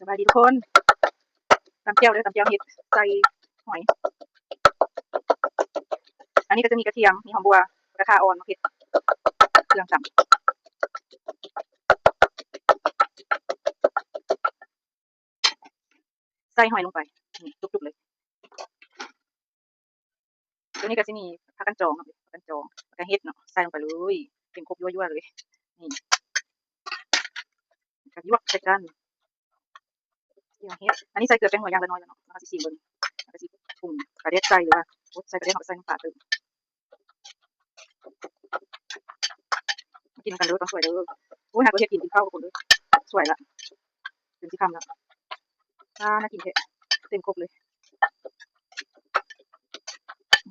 ບາຍດີທຸກຄົນ ຕຳແຈ່ວເດີ ຕຳແຈ່ວເຫັດໃສ່ຫອຍ. ອັນນີ້ກໍຈະມີກະທຽມ ມີຫອມບົ່ວ ກະຂ່າອ່ອນ ໝາກເຜັດ ເຄື່ອງຕຳ ໃສ່ຫອຍລົງໄປ ນີ້ ຈຸກໆເລີຍ. ຕົວນີ້ກໍຊິມີຜັກກັນຈອງເນາະ ຜັກກັນຈອງ ແລ້ວກໍເຫັດເນາະ ໃສ່ລົງໄປເລີຍ ເຕັມຄົບ ຍົວໆເລີຍ ນີ້ ແລ້ວກໍຢວກໃສ່ກັນ ເຮັດ ອັນນີ້ໃສ່ເກືອແປ້ງນົວຢ່າງລະໜ້ອຍເນາະ ແລ້ວກໍຊິຊີມເບິ່ງ ແລ້ວກໍຊິປຸງປາແດກໃສ່ ຫຼືວ່າ ໂອ້ ໃສ່ປາແດກ ເຮົາກໍໃສ່ນ້ຳປາເຕີມ. ມາກິນນຳກັນເດີຕອນສວຍເດີ. ໂອ້ຍ ຫາກໍເຮັດກິນ ກິນເຂົ້າກັບຄົນເດີ ສວຍລະ ຈົນຊິຄ່ຳລະ. ອາ ໜ້າກິນແທ້ ເຕັມຄົບເລີຍ.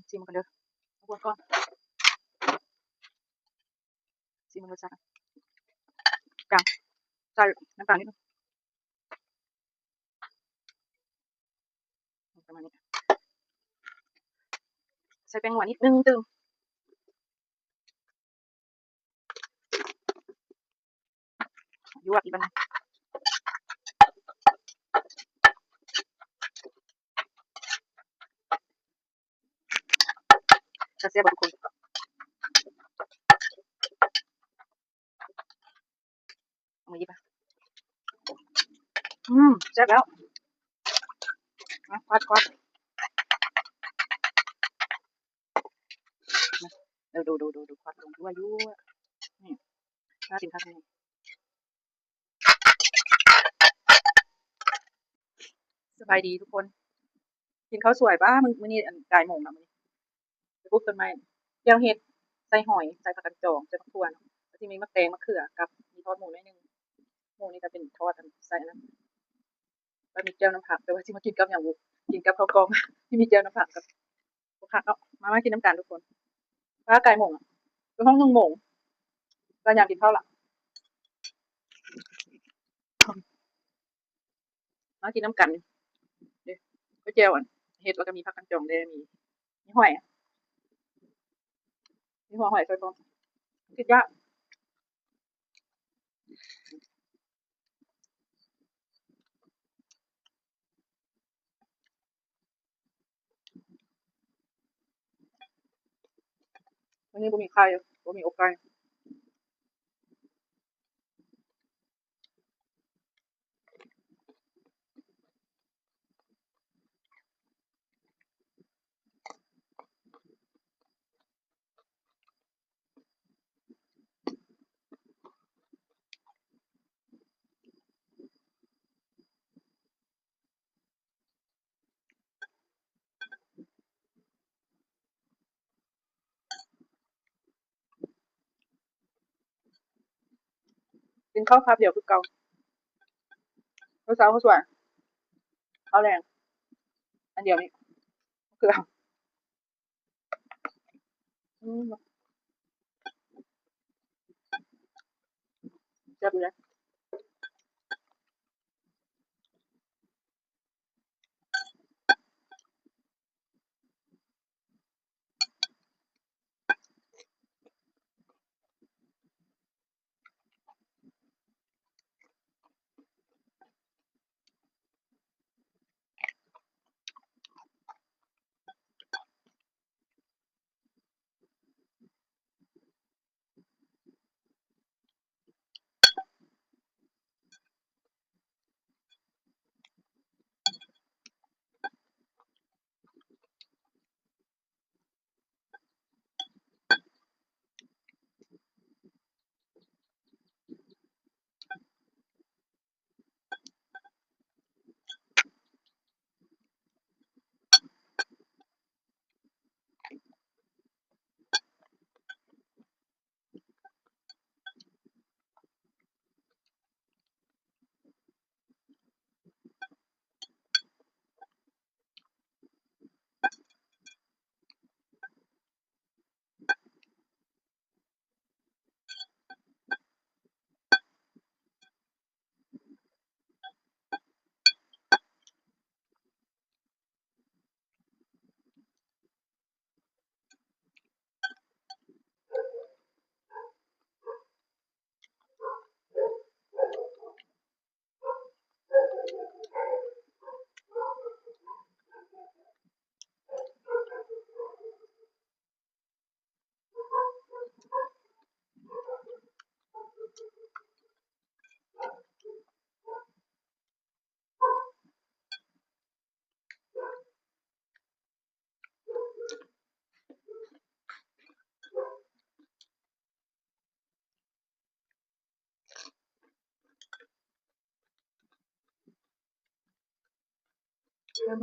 ຊີມກັນເດີ ເອົາບວກກ່ອນ ຊີມເບິ່ງລົດຊາດ ກາງ ໃສ່ນ້ຳຕານນິດໜຶ່ງ ປະມານນີ້ ໃສ່ແປ້ງນົວນິດໜຶ່ງຕື່ມ. ຢວກອີກບາດນີ້ ຈະແຊບບໍ່ທຸກຄົນ? ເອົາມືຫຍິບມາ ອືມ ແຊບແລ້ວ ມາ ຄວັດໆ ເອີ ດູໆໆໆ ຄວັດລົງ ຍົວໆ ນີ້ ໜ້າກິນຄັກນີ້. ສະບາຍດີທຸກຄົນ ກິນເຂົ້າສວຍ ປ້າ ມື້ ມື້ນີ້ ອັນ ກາຍໂມງແລ້ວມື້ນີ້ ໄປປູກຕົ້ນໄມ້ ແຈ່ວເຫັດ ໃສ່ຫອຍ ໃສ່ຜັກກັນຈອງ ໃສ່ໝາກຖົ່ວເນາະ ແລ້ວຊິມີໝາກແຕງ ໝາກເຂືອ ກັບມີທອດໝູໜ້ອຍໜຶ່ງ ໝູນີ້ກໍເປັນທອດ ອັນ ໃສ່ອັນນັ້ນ ແລ້ວມີແຈ່ວນ້ຳຜັກ ແຕ່ວ່າຊິມາກິນກັບຫຍັງບຸ ກິນກັບເຂົ້າກ່ອງ ທີ່ມີແຈ່ວນ້ຳຜັກກັບ ຄັກເນາະ ມາ ມາກິນນຳກັນທຸກຄົນ. ປ້າ ກາຍໂມງ ເປັນຫ້ອງໜຶ່ງໂມງ ກໍຢາກກິນເຂົ້າລະ ມາກິນນຳກັນເດ້ ກໍແຈ່ວ ອັນ ເຫັດ ແລ້ວກໍມີຜັກກັນຈອງແດ່ ມີ ມີຫອຍ ມີຫົວຫອຍໃສ່ພ້ອມ ກິນຍາກ. ມື້ນີ້ບໍ່ມີໄຂ່ ບໍ່ມີອົກໄກ່. ກິນເຂົ້າຄາບດຽວຄືເກົ່າ ເຊົ້າ ເຊົ້າສວຍ ເຂົ້າແລງ ອັນດຽວນີ້ ເກືອ ອືມ ແຊບຢູ່ເດ້. ອ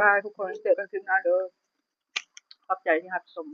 ບາຍທຸກຄົນ ເຈີກັນຄລິບໜ້າເດີ ຂອບໃຈທີ່ຮັບຊົມ.